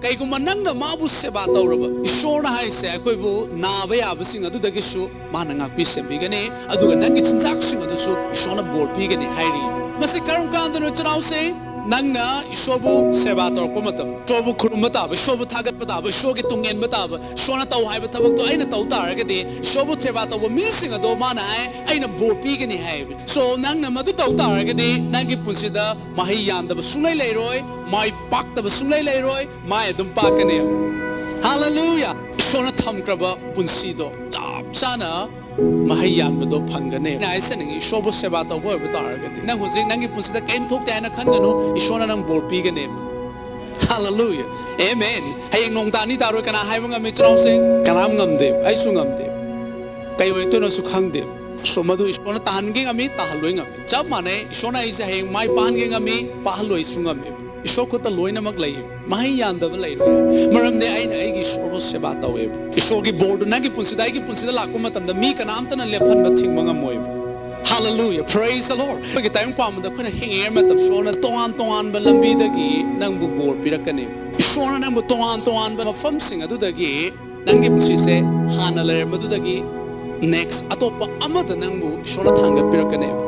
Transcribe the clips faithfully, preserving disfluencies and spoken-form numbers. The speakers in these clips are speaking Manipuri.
ꯀꯩꯒꯨꯝꯕ ꯅꯪꯅ ꯃꯥꯕꯨ ꯁꯦꯕꯥ ꯇꯧꯔꯕ, ꯏꯁꯣꯔꯅ ꯍꯥꯏꯁꯦ ꯑꯩꯈꯣꯏꯕꯨ ꯅꯥꯕ ꯌꯥꯕꯁꯤꯡ ꯑꯗꯨꯗꯒꯤꯁꯨ ꯃꯥꯅ ꯉꯥꯛꯄꯤ ꯁꯦꯝꯕꯤꯒꯅꯤ, ꯑꯗꯨꯒ ꯅꯪꯒꯤ ꯆꯤꯟꯖꯥꯛꯁꯤꯡ ꯑꯗꯨꯁꯨ ꯏꯁꯣꯔꯅ ꯕꯣꯔ ꯄꯤꯒꯅꯤ ꯍꯥꯏꯔꯤ꯫ ꯃꯁꯤ ꯀꯔꯝ ꯀꯥꯟꯗꯅꯣ, ꯏꯆꯤꯟ ꯏꯅꯥꯎꯁꯤꯡ? ꯅꯪꯅ ꯏꯁꯣꯔꯕꯨ ꯁꯦꯕꯥ ꯇꯧꯔꯛꯄ ꯃꯇꯝ, ꯏꯁꯣꯔꯕꯨ ꯈꯨꯔꯨꯝꯕ ꯇꯥꯕ, ꯏꯁꯣꯔꯕꯨ ꯊꯥꯒꯠꯄ ꯇꯥꯕ, ꯏꯁꯣꯔꯒꯤ ꯇꯨꯡ ꯏꯟꯕ ꯇꯥꯕ, ꯏꯁꯣꯔꯅ ꯇꯧ ꯍꯥꯏꯕ ꯊꯕꯛꯇꯣ ꯑꯩꯅ ꯇꯧ ꯇꯥꯔꯒꯗꯤ, ꯏꯁꯣꯔꯕꯨ ꯁꯦꯕꯥ ꯇꯧꯕ ꯃꯤꯁꯤꯡ ꯑꯗꯣ ꯃꯥꯅ ꯍꯥꯏ, ꯑꯩꯅ ꯕꯣꯔ ꯄꯤꯒꯅꯤ ꯍꯥꯏ꯫ So, ꯅꯪꯅ ꯃꯗꯨ ꯇꯧ ꯇꯥꯔꯒꯗꯤ ꯅꯪꯒꯤ ꯄꯨꯟꯁꯤꯗ ꯃꯍꯩ ꯌꯥꯟꯗꯕ ꯁꯨꯡꯂꯩ ꯂꯩꯔꯣꯏ, ꯃꯥꯏ ꯄꯥꯛꯇꯕ ꯁꯨꯡꯂꯩ ꯂꯩꯔꯣꯏ, ꯃꯥꯏ ꯑꯗꯨꯝ ꯄꯥꯛꯀꯅꯤ꯫ ꯍꯥꯂꯦꯂꯨꯌꯥ! ꯏꯁꯣꯔꯅ ꯊꯝꯈ꯭ꯔꯕ ꯄꯨꯟꯁꯤꯗꯣ ꯆꯞ ꯆꯥꯅ ꯃꯍꯩ ꯌꯥꯟꯕꯗꯣ ꯐꯪꯒꯅꯤ꯫ ꯑꯩꯅ ꯍꯥꯏꯖꯅꯤꯡꯉꯤ, ꯏꯁꯣꯔꯕꯨ ꯁꯦꯕꯥ ꯇꯧꯕ ꯑꯣꯏꯕ ꯇꯥꯔꯒꯗꯤ, ꯅꯪ ꯍꯧꯖꯤꯛ ꯅꯪꯒꯤ ꯄꯨꯟꯁꯤꯗ ꯀꯔꯤꯝ ꯊꯣꯛꯇꯦ ꯍꯥꯏꯅ ꯈꯟꯒꯅꯨ, ꯏꯁꯣꯔꯅ ꯅꯪ ꯕꯣꯔ ꯄꯤꯒꯅꯦꯕ꯫ ꯍꯥꯂꯦꯂꯨꯌꯥ! ꯑꯦꯃꯦꯟ꯫ ꯍꯌꯦꯡ ꯅꯣꯡ ꯇꯥꯅꯤ ꯇꯥꯔꯣꯏ ꯀꯅꯥ ꯍꯥꯏꯕ ꯉꯝꯃꯤ, ꯏꯆꯤꯟ ꯏꯅꯥꯎꯁꯤꯡ? ꯀꯅꯥꯝ ꯉꯝꯗꯦ, ꯑꯩꯁꯨ ꯉꯝꯗꯦ꯫ ꯀꯩ ꯑꯣꯏꯔꯛꯇꯣꯏꯅꯣꯁꯨ ꯈꯪꯗꯦ꯫ ꯁꯣ ꯃꯗꯨ ꯏꯁꯣꯔꯅ ꯇꯥꯍꯟꯒꯦ ꯉꯝꯃꯤ, ꯇꯥꯍꯜꯂꯣꯏ ꯉꯝꯃꯤ꯫ ꯆꯞ ꯃꯥꯟꯅꯩ, ꯏꯁꯣꯔꯅ ꯑꯩꯁꯦ ꯍꯌꯦꯡ ꯃꯥꯏ ꯄꯥꯛꯍꯟꯒꯦ ꯉꯝꯃꯤ, ꯄꯥꯛꯍꯜꯂꯣꯏꯁꯨ ꯉꯝꯃꯤ꯫ ꯏꯁꯣꯔ ꯈꯨꯠꯇ ꯂꯣꯏꯅꯃꯛ ꯂꯩ꯫ ꯃꯍꯩ ꯌꯥꯟꯗꯕ ꯂꯩꯔꯣꯏ꯫ ꯃꯔꯝꯗꯤ ꯑꯩꯅ ꯑꯩꯒꯤ ꯏꯁꯣꯔꯕꯨ ꯁꯦꯕꯥ ꯇꯧꯋꯦꯕ꯫ ꯏꯁꯣꯔꯒꯤ ꯕꯣꯔꯗꯨ ꯅꯪꯒꯤ ꯄꯨꯟꯁꯤꯗ, ꯑꯩꯒꯤ ꯄꯨꯟꯁꯤꯗ ꯂꯥꯛꯄ ꯃꯇꯝꯗ ꯃꯤ ꯀꯅꯥꯝꯇꯅ ꯂꯦꯞꯍꯟꯕ, ꯊꯤꯡꯕ ꯉꯝꯃꯣꯏꯕ꯫ Hallelujah, praise the Lord꯫ ꯑꯩꯈꯣꯏꯒꯤ ꯇꯥꯏꯕꯪ ꯄꯥꯟꯕꯗ ꯑꯩꯈꯣꯏꯅ ꯍꯤꯡꯉꯤꯉꯩ ꯃꯇꯝ, ꯏꯁꯣꯔꯅ ꯇꯣꯉꯥꯟ ꯇꯣꯉꯥꯟꯕ ꯂꯝꯕꯤꯗꯒꯤ ꯅꯪꯕꯨ ꯕꯣꯔ ꯄꯤꯔꯛꯀꯅꯤ꯫ ꯏꯁꯣꯔꯅ ꯅꯪꯕꯨ ꯇꯣꯉꯥꯟ ꯇꯣꯉꯥꯟꯕ ꯃꯐꯝꯁꯤꯡ ꯑꯗꯨꯗꯒꯤ ꯅꯪꯒꯤ ꯄꯨꯟꯁꯤꯁꯦ ꯍꯥꯟꯅ ꯂꯩꯔꯝꯕꯗꯨꯗꯒꯤ next ꯑꯇꯣꯞꯄ ꯑꯃꯗ ꯅꯪꯕꯨ ꯏꯁꯣꯔꯅ ꯊꯥꯡꯒꯠꯄꯤꯔꯛꯀꯅꯦꯕ꯫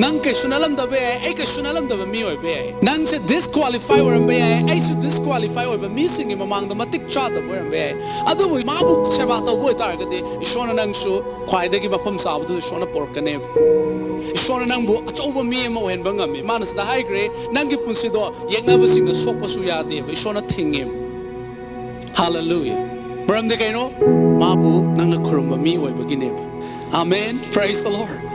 ꯅꯪ ꯀꯩꯁꯨ ꯅꯠꯂꯝꯗꯕ ꯌꯥꯏ, ꯑꯩ ꯀꯩꯁꯨ ꯅꯠꯂꯝꯗꯕ ꯃꯤ ꯑꯣꯏꯕ ꯌꯥꯏ꯫ ꯅꯪꯁꯦ ꯗꯤꯁꯀ꯭ꯋꯥꯂꯤꯐꯥꯏ ꯑꯣꯏꯔꯝꯕ ꯌꯥꯏ, ꯑꯩꯁꯨ ꯗꯤꯁꯀ꯭ꯋꯥꯂꯤꯐꯥꯏ ꯑꯣꯏꯕ, ꯃꯤꯁꯤꯡꯒꯤ ꯃꯃꯥꯡꯗ ꯃꯇꯤꯛ ꯆꯥꯗꯕ ꯑꯣꯏꯔꯝꯕ ꯌꯥꯏ꯫ ꯑꯗꯨꯕꯨ ꯃꯥꯕꯨ ꯁꯦꯕꯥ ꯇꯧꯕ ꯑꯣꯏꯇꯥꯔꯒꯗꯤ ꯏꯁꯣꯔꯅ ꯅꯪꯁꯨ ꯈ꯭ꯋꯥꯏꯗꯒꯤ ꯃꯐꯝ ꯆꯥꯕꯗꯨꯗ ꯏꯁꯣꯔꯅ ꯄꯨꯔꯛꯀꯅꯦꯕ꯫ ꯏꯁꯣꯔꯅ ꯅꯪꯕꯨ ꯑꯆꯧꯕ ꯃꯤ ꯑꯃ ꯑꯣꯏꯍꯟꯕ ꯉꯝꯃꯤ꯫ ꯃꯥꯅ ꯁꯤꯗ ꯍꯥꯏꯈ꯭ꯔꯦ, ꯅꯪꯒꯤ ꯄꯨꯟꯁꯤꯗꯣ ꯌꯦꯛꯅꯕꯁꯤꯡꯅ ꯁꯣꯛꯄꯁꯨ ꯌꯥꯗꯦꯕ, ꯏꯁꯣꯔꯅ ꯊꯤꯡꯉꯦꯕ꯫ ꯍꯥꯂꯦꯂꯨꯌꯥ! ꯃꯔꯝꯗꯤ ꯀꯩꯅꯣ? ꯃꯥꯕꯨ ꯅꯪꯅ ꯈꯨꯔꯨꯝꯕ ꯃꯤ ꯑꯣꯏꯕꯒꯤꯅꯦꯕ꯫ ꯑꯃꯦꯟ꯫ Praise the Lord꯫